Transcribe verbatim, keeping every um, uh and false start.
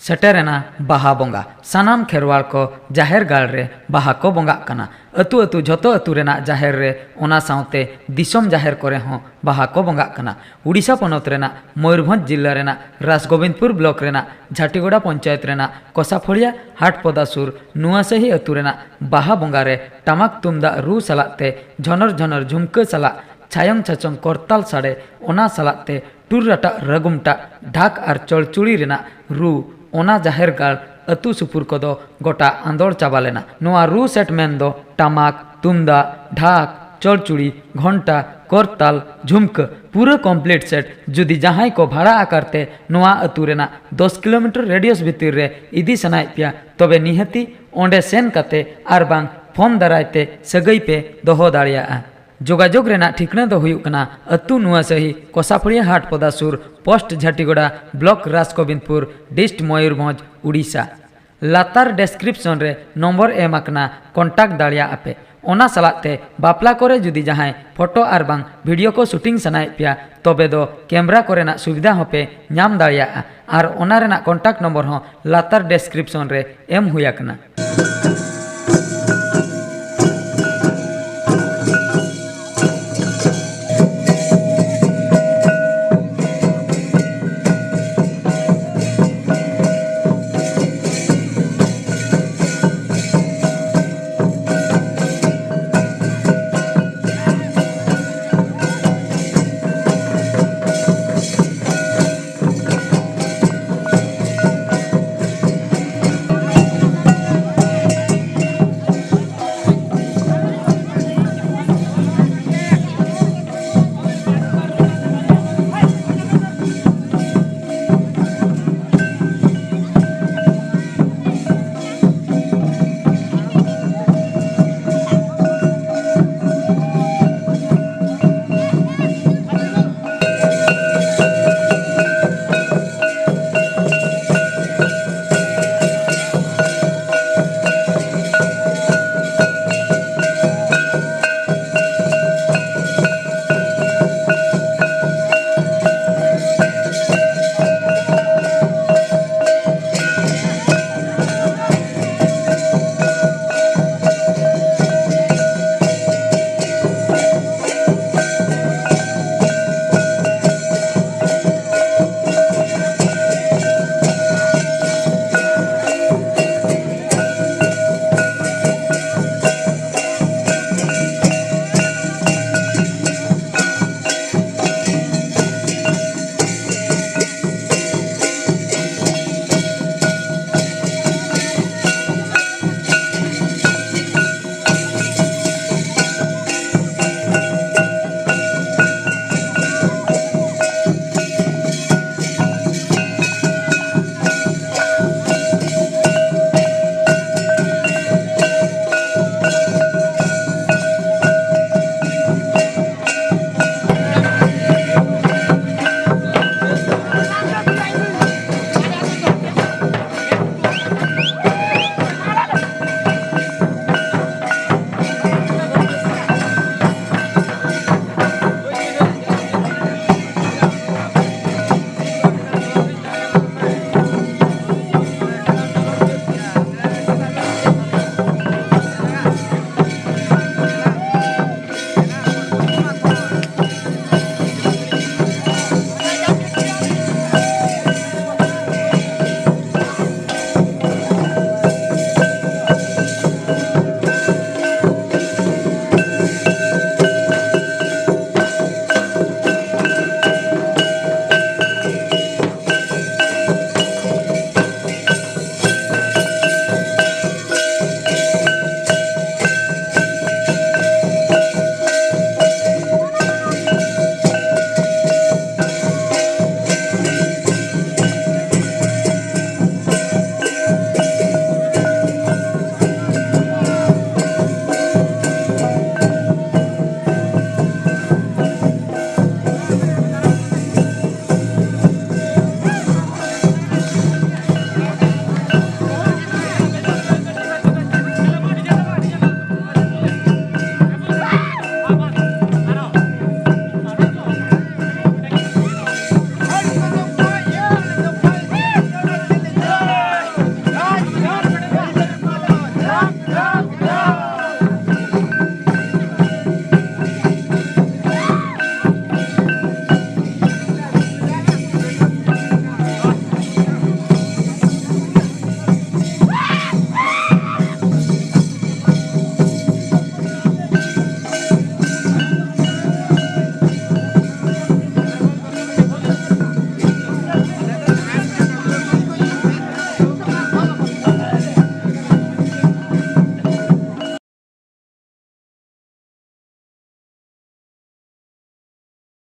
ᱥᱮᱴᱮᱨᱮᱱᱟ ᱵᱟᱦᱟ ᱵᱚᱸᱜᱟ᱾ ᱥᱟᱱᱟᱢ ᱠᱷᱮᱨᱣᱟᱲ ᱠᱚ ᱡᱟᱦᱮᱨ ᱜᱟᱲ ᱨᱮ ᱵᱟᱦᱟ ᱠᱚ ᱵᱚᱸᱜᱟᱜ ᱠᱟᱱᱟ᱾ ᱟᱹᱛᱩ ᱟᱹᱛᱩ, ᱡᱷᱚᱛᱚ ᱟᱹᱛᱩ ᱨᱮᱱᱟᱜ ᱡᱟᱦᱮᱨ ᱨᱮ, ᱚᱱᱟ ᱥᱟᱶᱛᱮ ᱫᱤᱥᱚᱢ ᱡᱟᱦᱮᱨ ᱠᱚᱨᱮ ᱦᱚᱸ ᱵᱟᱦᱟ ᱠᱚ ᱵᱚᱸᱜᱟᱜ ᱠᱟᱱᱟ᱾ ᱩᱰᱤᱥᱟ ᱯᱚᱱᱚᱛ ᱨᱮᱱᱟᱜ ᱢᱚᱭᱩᱨᱵᱷᱚᱸᱡᱽ ᱡᱤᱞᱟ ᱨᱮᱱᱟᱜ ᱨᱟᱥᱜᱳᱵᱤᱱᱫᱯᱩᱨ ᱵᱞᱚᱠ ᱨᱮᱱᱟᱜ ᱡᱷᱟᱴᱤᱜᱚᱲᱟ ᱯᱚᱧᱪᱟᱭᱮᱛ ᱨᱮᱱᱟᱜ ᱠᱚᱥᱟᱯᱷᱚᱲᱤᱭᱟ ᱦᱟᱴ ᱯᱚᱫᱟ ᱥᱩᱨ ᱱᱩᱣᱟᱥᱟᱦᱤ ᱟᱹᱛᱩ ᱨᱮᱱᱟᱜ ᱵᱟᱦᱟ ᱵᱚᱸᱜᱟ ᱨᱮ ᱴᱟᱢᱟᱠ ᱛᱩᱢᱫᱟᱜ ᱨᱩ ᱥᱟᱞᱟᱜ ᱛᱮ ᱡᱷᱚᱱᱚᱨ ᱡᱷᱚᱱᱚᱨ ᱡᱷᱩᱢᱠᱟᱹ ᱥᱟᱞᱟᱜ ᱪᱷᱟᱭᱚᱝ ᱪᱷᱟᱪᱚᱝ ᱠᱚᱨᱛᱟᱞ ᱥᱟᱰᱮ, ᱚᱱᱟ ᱥᱟᱞᱟᱜ ᱛᱮ ᱴᱩᱨ ᱨᱟᱴᱟᱜ ᱨᱟᱹᱜᱩᱢᱴᱟᱜ ᱰᱷᱟᱠ ᱟᱨ ᱪᱚᱲᱪᱩᱲᱤ ᱨᱮᱱᱟᱜ ᱨᱩ, ᱚᱱᱟ ᱡᱟᱦᱮᱨ ᱜᱟᱲ ᱟᱹᱛᱩ ᱥᱩᱯᱩᱨ ᱠᱚᱫᱚ ᱜᱚᱴᱟ ᱟᱸᱫᱚᱲ ᱪᱟᱵᱟ ᱞᱮᱱᱟ᱾ ᱱᱚᱣᱟ ᱨᱩ ᱥᱮᱴ ᱢᱮᱱ ᱫᱚ ᱴᱟᱢᱟᱠ, ᱛᱩᱢᱫᱟᱜ, ᱰᱷᱟᱠ, ᱪᱚᱲᱪᱩᱲᱤ, ᱜᱷᱚᱱᱴᱟ, ᱠᱚᱨᱛᱟᱞ, ᱡᱷᱩᱢᱠᱟᱹ, ᱯᱩᱨᱟᱹ ᱠᱚᱢᱯᱞᱤᱴ ᱥᱮᱴ᱾ ᱡᱩᱫᱤ ᱡᱟᱦᱟᱸᱭ ᱠᱚ ᱵᱷᱟᱲᱟ ᱟᱠᱟᱨ ᱛᱮ ᱱᱚᱣᱟ ᱟᱹᱛᱩ ᱨᱮᱱᱟᱜ ᱫᱚᱥ ᱠᱤᱞᱳᱢᱤᱴᱟᱨ ᱨᱮᱰᱤᱭᱟᱥ ᱵᱷᱤᱛᱤᱨ ᱨᱮ ᱤᱫᱤ ᱥᱟᱱᱟᱭᱮᱫ ᱯᱮᱭᱟ, ᱛᱚᱵᱮ ᱱᱤᱦᱟᱹᱛᱤ ᱚᱸᱰᱮ ᱥᱮᱱ ᱠᱟᱛᱮ ᱟᱨ ᱵᱟᱝ ᱯᱷᱳᱱ ᱫᱟᱨᱟᱭ ᱛᱮ ᱥᱟᱹᱜᱟᱹᱭ ᱯᱮ ᱫᱚᱦᱚ ᱫᱟᱲᱮᱭᱟᱜᱼᱟ᱾ ᱡᱳᱜᱟᱡᱳᱜᱽ ᱨᱮᱱᱟᱜ ᱴᱷᱤᱠᱱᱟᱹ ᱫᱚ ᱦᱩᱭᱩᱜ ᱠᱟᱱᱟ ᱟᱹᱛᱩ ᱱᱩᱣᱟᱥᱟᱦᱤ, ᱠᱚᱥᱟᱯᱷᱚᱲᱤᱭᱟ ᱦᱟᱴ ᱯᱚᱫᱟ ᱥᱩᱨ, post Jhatigoda, block Rasgovindpur, dist Mayurbhanj, Odisha. ᱞᱟᱛᱟᱨ ᱰᱮᱥᱠᱨᱤᱯᱥᱚᱱ ᱨᱮ ᱱᱚᱢᱵᱚᱨ ᱮᱢ ᱟᱠᱟᱱᱟ, ᱠᱚᱱᱴᱟᱠᱴ ᱫᱟᱲᱮᱭᱟᱜᱼᱟ ᱯᱮ᱾ ᱚᱱᱟ ᱥᱟᱞᱟᱜ ᱛᱮ ᱵᱟᱯᱞᱟ ᱠᱚᱨᱮ ᱡᱩᱫᱤ ᱡᱟᱦᱟᱸᱭ ᱯᱷᱳᱴᱳ ᱟᱨ ᱵᱟᱝ ᱵᱷᱤᱰᱤᱭᱳ ᱠᱚ ᱥᱩᱴᱤᱝ ᱥᱟᱱᱟᱭᱮᱫ ᱯᱮᱭᱟ, ᱛᱚᱵᱮ ᱫᱚ ᱠᱮᱢᱨᱟ ᱠᱚᱨᱮᱱᱟᱜ ᱥᱩᱵᱤᱫᱷᱟ ᱦᱚᱸᱯᱮ ᱧᱟᱢ ᱫᱟᱲᱮᱭᱟᱜᱼᱟ᱾ ᱟᱨ ᱚᱱᱟ ᱨᱮᱱᱟᱜ ᱠᱚᱱᱴᱟᱠᱴ ᱱᱚᱢᱵᱚᱨ ᱦᱚᱸ ᱞᱟᱛᱟᱨ ᱰᱮᱥᱠᱨᱤᱯᱥᱚᱱ ᱨᱮ ᱮᱢ ᱦᱩᱭ ᱟᱠᱟᱱᱟ᱾